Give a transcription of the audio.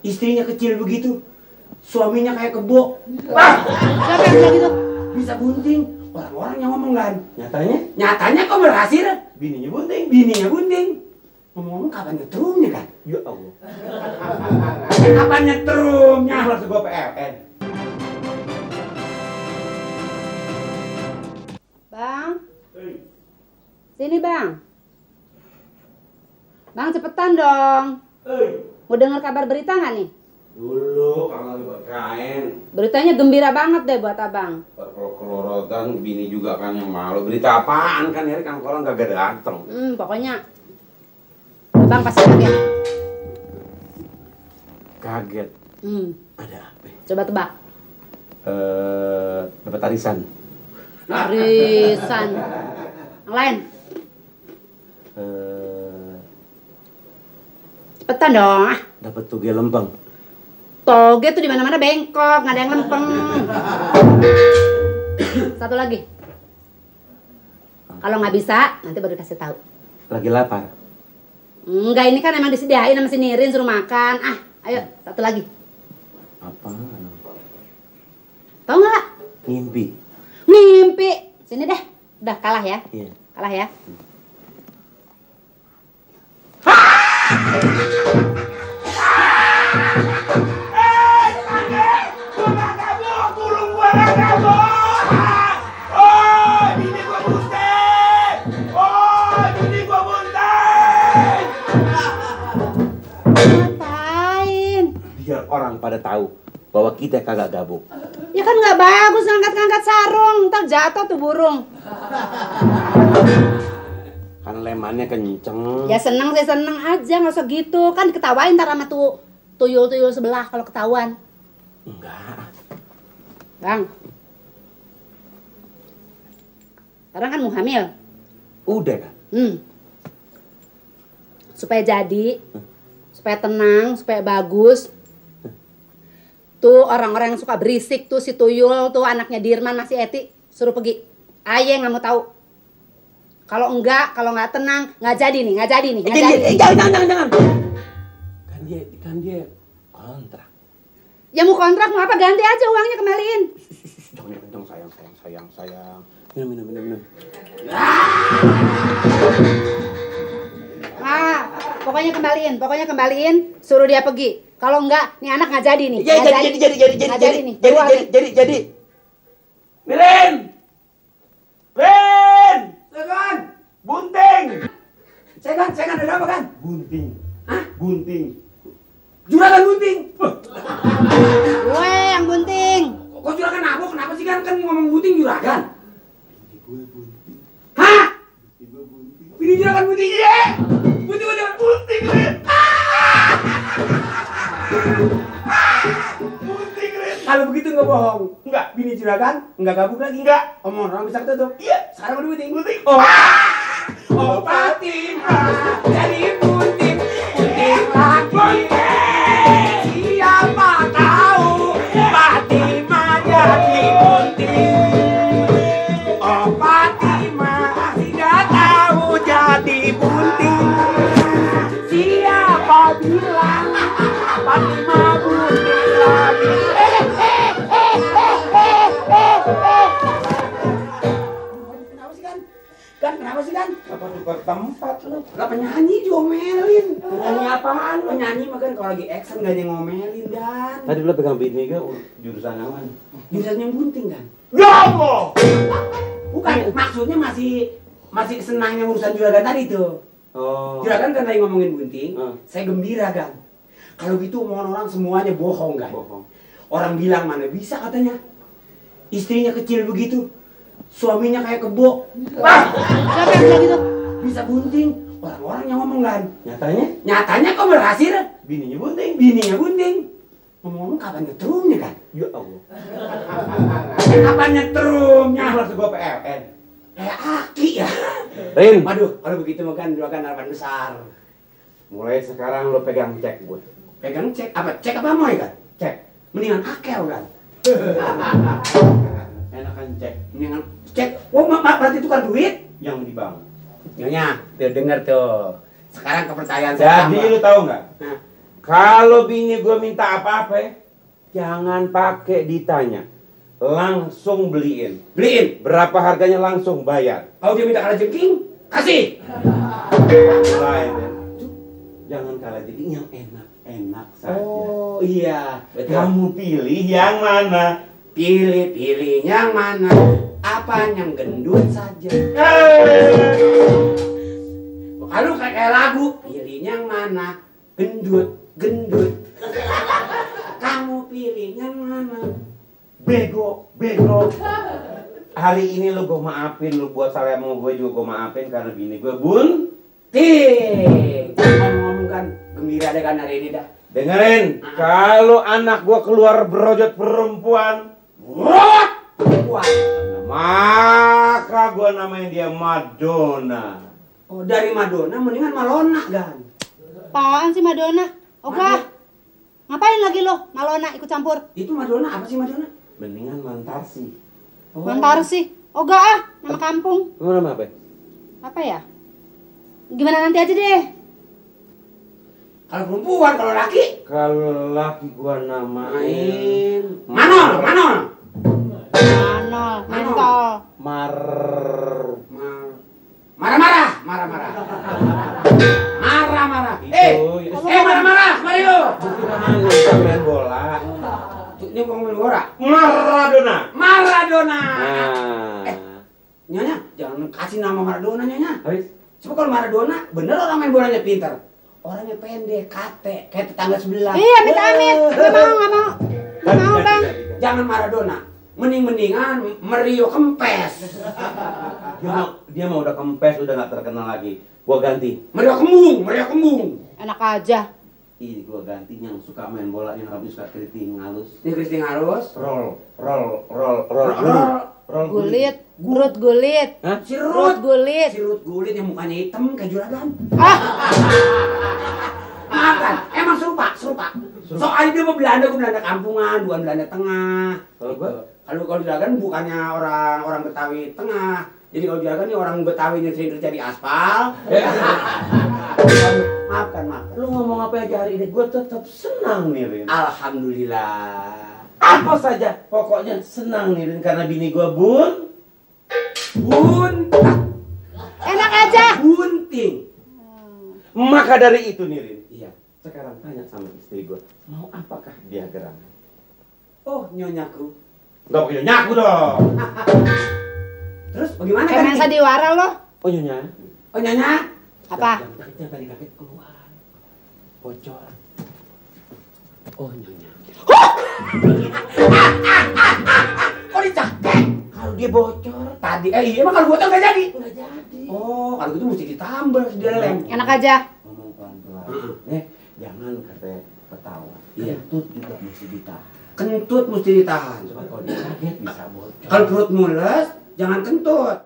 istrinya kecil begitu, suaminya kayak kebo. Siapa yang bilang gitu? Bisa bunting. Orang-orang yang ngomong kan. Nyatanya kok berhasil. Bininya bunting. Ngomong-ngomong kapan nyetrumnya kan? Ya Allah. Kapan nyetrumnya? Maksud gua PLN. Bang. Sini bang. Bang cepetan dong. Mau dengar kabar berita nggak nih? Dulu kalau lagi buat kain. Beritanya gembira banget deh buat abang. Kelorotan bini juga kan yang malu. Berita apaan kan ini kan orang gak dateng. Pokoknya abang pasti kaget. Kaget. Ada apa? Coba tebak. Dapat arisan. Arisan. Yang lain. Cepetan dong. Dapat tuge lempeng. Toge tuh di mana-mana bengkok, nggak ada yang lempeng. Satu lagi. Kalau nggak bisa, nanti baru kasih tahu. Lagi lapar. Enggak, ini kan emang disediain sama si Nirin suruh makan. Ayo, satu lagi. Apa? Tahu nggak? Ngimpi. Mimpi. Sini deh. Udah kalah ya. Iya. Kalah ya. Ngapain? Biar orang pada tahu bahwa kita kagak gabung. Ya kan nggak bagus ngangkat-ngangkat sarung, ntar jatuh tuh burung. Kan lemannya kenceng. Ya seneng sih seneng aja, nggak usah gitu. Kan diketawain ntar sama tuh tuyul-tuyul sebelah kalau ketahuan. Enggak. Bang. Sekarang kan mau hamil. Udah kan? Supaya jadi, supaya tenang, supaya bagus. Tuh orang-orang yang suka berisik tuh si tuyul tuh anaknya Dirman masih Eti suruh pergi. Aye nggak mau tahu. Kalau nggak tenang nggak jadi nih. Jangan. Kan dia kontrak. Ya mau kontrak mau apa ganti aja uangnya kembaliin. Jangan sayang. Minum. Pokoknya kembaliin, suruh dia pergi. Kalau enggak, nih anak nggak jadi nih. Jadi. Milen! Segan! Bunting! Segan, ada apa kan? Bunting. Hah? Bunting. Juragan bunting! Gue yang bunting. Kok juragan apa? Kenapa sih kan ngomong bunting juragan? Bini gue bunting. Hah? Bini gue bunting. Bini juragan bunting ya? Bunting Ren! Bunting, Ren! Kalau begitu nggak bohong. Enggak, bini juragan nggak gabung lagi. Enggak. Omong orang bisa ketutup. Iya. Sekarang udah bunting. Oh, Fatimah jadi bunting lagi. Siapa tahu Fatimah jadi bunting. Oh Fatimah tidak tahu jadi bunting. Siapa bilang Fatimah bunting lagi? Kenapa sih kan? Apa tukar tempat lu? Lah penyanyi diomelin. Penyanyi apaan? Penyanyi mah kan kalau lagi action gak ada yang ngomelin kan. Tadi lu pegang bini gue jurusan aman. Jurusan yang bunting kan? Gomo! Bukan, maksudnya masih senangnya urusan juragan tadi tuh. Oh. Juragan kan lagi ngomongin bunting, Hmm. saya gembira kan. Kalau gitu omongan orang semuanya bohong kan. Bohong. Orang bilang mana bisa katanya. Istrinya kecil begitu, suaminya kayak kebo. Siapa yang bilang gitu? Bisa bunting. Orang-orang yang ngomong kan. Nyatanya Kok berhasil? bininya bunting. Bininya bunting. Ngomong-ngomong kapan nyetrumnya kan? Ya Allah. Kapan nyetrumnya? Maksud gua PLN. Kayak aki ya. Rin, Waduh, kalau begitu makan doakan harapan besar. mulai sekarang lu pegang cek gue. Pegang cek apa? Cek apa mau kan? Cek. Mendingan akel kan? Enakan cek Mendingan cek. Oh, berarti tukar duit? yang di bank. Nyonya, tuh denger tuh. Sekarang kepercayaan Jadi saya tambah. lu tahu nggak? Nah, Kalau bini gue minta apa-apa, jangan pakai ditanya. Langsung beliin. Beliin. Berapa harganya langsung bayar. Kalau dia minta kalajengking, kasih. Lain ya. Jangan kalajengking yang enak-enak saja. Oh iya, betul. Kamu pilih yang mana? Pilih yang mana? Apa yang gendut saja? Kalau kayak lagu, pilih yang mana? Gendut. Kamu pilih yang mana? Bego. Hari ini lu gue maafin, lu buat salah sama gue juga gue maafin karena bini gue Ting. Ngomong-ngomong kan, gembira deh kan hari ini dah. dengerin, kalau anak gue keluar berojot perempuan, Rot! Perempuan. maka gue namain dia Madonna. Oh, dari Madonna mendingan Malona kan. Apaan sih Madonna? Oga, ngapain lagi lo Malona ikut campur? Itu Madonna apa sih Madonna? Mendingan Mantarsi. Oh. Mantar sih. Oga ah, nama kampung. Lu nama apa? Apa ya? Gimana nanti aja deh. Kalau perempuan, kalau laki Kalau laki gue namain Manol. Manol, mentol. Marah-marah. Marah-marah. Marah-marah. Mari lu. Bukan main bola. Ini bukan main bola. Maradona. Eh, Nyonya, jangan kasih nama Maradona, Nyonya. Habis? Coba kalau Maradona, bener orang main bolanya pintar. Orangnya pendek, kate, kayak tetangga sebelah. Iya, amit-amit. Nggak mau. Nggak mau, Bang. Jangan Maradona. Mendingan Mario Kempes. Dia mau udah kempes, udah gak terkenal lagi. Gua ganti. Mario Kembung. Enak aja. Ih, gua ganti yang suka main bola, yang rambut suka keriting halus. Ini Kristing harus. Roll. Gulit. Rut gulit. Hah? Si Rut Rut gulit. Gulit yang mukanya hitam kayak juragan. Ah, Maaf kan, emang serupa. Soalnya dia mau Belanda, gue Belanda kampungan, bukan Belanda tengah. Kalau gua? Kalau juragan bukannya orang Betawi tengah. Jadi kalau juragan ini orang Betawi yang sering kerja di aspal. Maafkan. Lu ngomong apa aja hari ini, gua tetap senang nih, Rin. Alhamdulillah. Apa saja, pokoknya senang nih, Rin, karena bini gua enak aja. Bunting. Maka dari itu nih, Rin. Iya. Sekarang tanya sama istri gua, mau apakah dia gerangan? Oh, nyonyaku. Gak punya nyaku dong. Terus bagaimana Kayak main sandiwara lo. Oh nyonya. Oh, nyonya. Apa? Yang tadi kakek keluar. Bocor. Oh nyonya. Kok dicakek? Kalau dia bocor. Tadi, iya emang kalau bocor nggak jadi? Nggak jadi. Oh, kalau gitu mesti ditambal sedeleng. Enak aja. Ngomong pelan-pelan. Heeh. Jangan kata ketawa. Iya. Kentut juga mesti ditahan. Kentut mesti ditahan. Coba kalau dia kaget bisa bocor. Kalau perut mules, jangan kentut.